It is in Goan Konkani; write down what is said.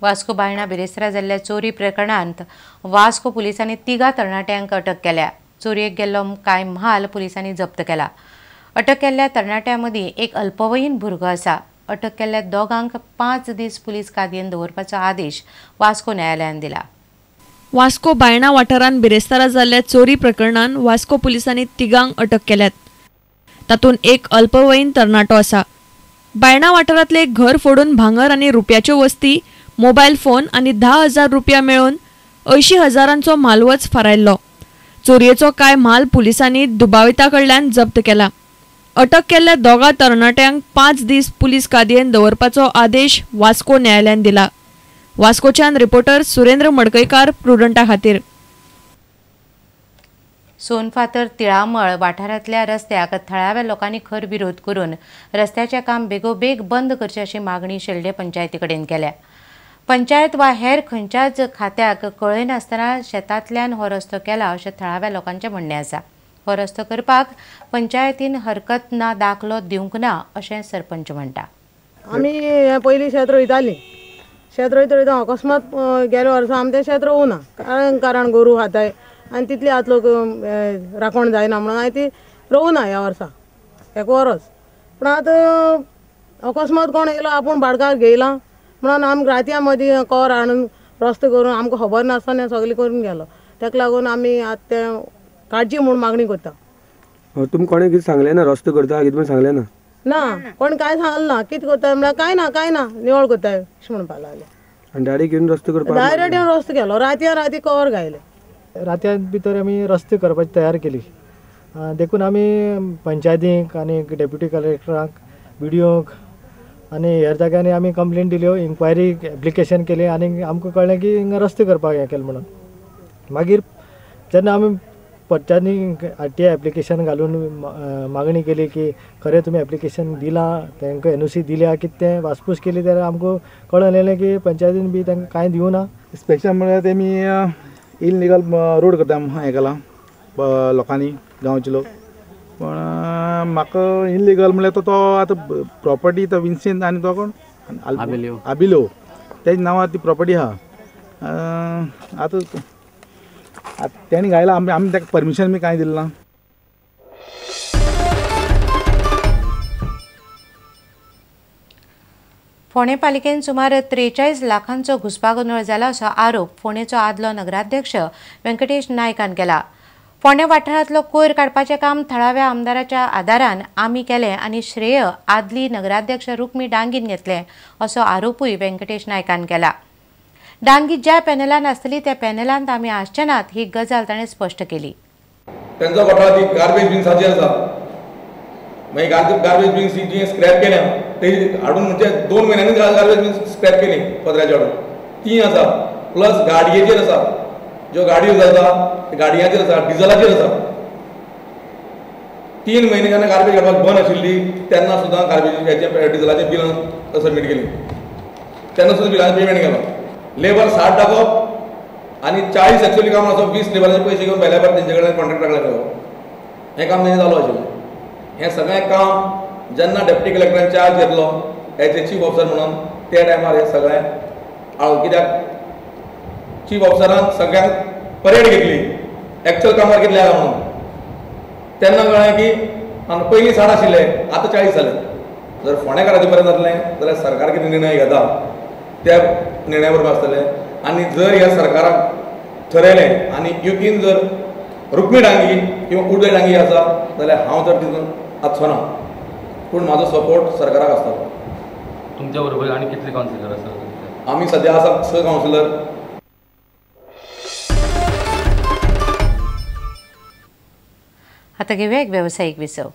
वास्को बायणा बिरेस्तारा जाल्ल्या चोरी प्रकरणांत वास्को पुलिसांनी 3 तरणाट्यांक अटक केल्या. चोरयेक गेल्लो कांय म्हाल पुलिसांनी जप्त केला. अटक केल्ल्या तरणाट्यां मदीं एक अल्पवयीन भुरगो आसा. अटक केल्ल्या दोगांक 5 दीस पुलीस कादयेन दवरपाचो आदेश वास्को न्यायालयान दिला. वास्को बायणा वाठारांत बिरेस्तारा जाल्ल्या चोरी प्रकरणांत वास्को पुलिसांनी 3 अटक केल्यात. तातूंत एक अल्पवयीन तरणाटो आसा. बायणा वाठारांतले एक घर फोडून भांगर आनी रुपयाच्यो वस्ती, मोबायल फोन आनी 10,000 रुपया मेळोवन 80,000 म्हालवज फारायल्लो. चोरयेचो कांय म्हाल पुलिसांनी दुबाविता कडल्यान जप्त केला. अटक केल्ल्या 2 तरणाट्यांक 5 दीस पुलीस कादयेन दवरपाचो आदेश वास्को न्यायालयान दिला. वास्कोच्यान रिपोर्टर सुरेंद्र मडकयकार, प्रुडंटा खातीर. सोनफातर तिळामळ वाठारांतल्या रस्त्याक थळाव्या लोकांनी खर विरोध करून रस्त्याचें काम बेगोबेग बंद करचें अशी मागणी शेल्डें पंचायती कडेन केल्या. पंचायत वा हेर खंयच्याच खात्याक कळयनासतना शेतांतल्यान हो रस्तो केला अशें थळाव्या लोकांचें म्हणणें आसा. हो रस्तो करपाक पंचायतीन हरकत ना दाखलो दिवंक ना अशें सरपंच म्हणटा. आमी पयलीं शेत रोयतालीं. शेत रोयता रोयता अकस्मात गेल्या वर्सा आमी तें शेत रोवना, कारण गोरू खाताय आनी तितली आतां लोक राखण जायना म्हणून हांवें ती रोवना ह्या वर्सा एक वरस. पूण आतां अकस्मात कोण येयलो आपूण भाडकार घेयला म्हणून आमकां रातया मदीं कोर हाडून रस्तो करून आमकां खबर नासतना सगळें करून गेलो. ताका लागून आमी आतां तें काडची म्हूण मागणी करता. तुमी कोणें कितें सांगलें ना? रस्तो करता कितें म्हूण सांगलें ना? ना, कोण कांय सांगलें ना. कितें करता म्हळ्यार कांय ना, कांय ना, निवळ करताय अशें म्हणपाक लागले. आनी डायरेक्ट येवन रस्तो करपाक? डायरेक्ट येवन रस्तो केलो. रातया राती कवर घायले. रातया भितर आमी रस्ते करपाची तयार केली. देखून आमी पंचायतीक आनी डेप्युटी कलेक्टराक, बीडीओक आनी हेर जाग्यांनी आमी कंप्लेन दिल्यो, इन्क्वायरी एप्लिकेशन केली आनी आमकां कळ्ळें की हिंगा रस्ते करपाक हें केलें म्हणून. मागीर जेन्ना आमी पंचायतीक आरटीआय एप्लिकेशन घालून मागणी केली की खरें तुमी एप्लिकेशन दिलां, तांकां एनओसी दिल्या कितें तें वासपूस केली जाल्यार आमकां कळोन येयलें की पंचायतीन बी तांकां कांय दिवना. इन्स्पेक्शन म्हळ्यार तेमी इलिगल रोड करता हें केलां लोकांनी, गांवचे लोक. पूण म्हाका इलिगल म्हणल्यार तो आतां प्रॉपर्टी तो विन्सेंत आनी तो कोण आबिलो तेज नांवार ती प्रॉपर्टी आहा. आतां तेणी घायला, आमी आमी ताका परमिशन बी कांय दिलें ना. फोंडें पालिकेन सुमार 43 लाखांचो घुस्पागोंदळ जाला असो आरोप फोंडेचो आदलो नगराध्यक्ष व्यंकटेश नायकान केला. फोंडें वाठारांतलो कोयर काडपाचें काम थळाव्या आमदाराच्या आदारान आमी केलें आनी श्रेय आदली नगराध्यक्ष रुक्मी डांगीन घेतलें असो आरोपूय व्यंकटेश नायकान केला. डांगी ज्या पॅनलान आसतली त्या पॅनलांत आमी आसचे नात ही गजाल ताणें स्पश्ट केली. तांचो घोटाळो ती गार्बेज बिन्साचेर आसा. मागीर गार्बेज बिन्स जी स्क्रॅप केल्या ते हाडून म्हणजे 2 म्हयन्यांनी गार्बेज बिन्स स्क्रॅप केली पत्र्याचे हाडून ती आसा. प्लस गाडयेचेर आसा, ज्यो गाडयो जाता गाडयांचेर आसा, डिजलाचेर आसा. 3 म्हयने जेन्ना गार्बेज काडपाक बंद आशिल्ली तेन्ना सुद्दां गार्बेज डिजलाचें बिलां सबमीट केली, तेन्ना सुद्दां बिलांचें पेमेंट केलो. लेबर 60 दाखोवप आनी 40 एक्चुअली काम आसप, 20 लेबराचे पयशे घेवन बेल्यापर तेंचे कडेन कॉन्ट्रॅक्टाक लागलो. हें काम तेंचें चालू आशिल्लें. हें सगळें काम जेन्ना डेप्युटी कलेक्टरान चार्ज घेतलो एज ए चीफ ऑफिसर म्हणून त्या टायमार हें सगळें आळ, कित्याक चीफ ऑफिसरान सगळ्यांक परेड घेतली एक्चुअल कामार कितलें आसा म्हणून. तेन्ना कळ्ळें की पयलीं 60 आशिल्ले आतां 40 जाले. जर फोंडेकाराचें बरें जातलें जाल्यार सरकार कितें निर्णय घेता त्या निर्णया बरोबर आसतलें. आनी जर ह्या सरकाराक ठरयलें आनी युतीन जर रुक्मी डांगी किंवा उदय डांगी आसा जाल्यार हांव तर तितून आसचो ना, पूण म्हाजो सपोर्ट सरकाराक आसतलो. तुमच्या बरोबर आनी कितले कावन्सिलर आसा? आमी सद्या आसा 6 कावन्सिलर. आता घेऊया एक व्यावसायिक विसव.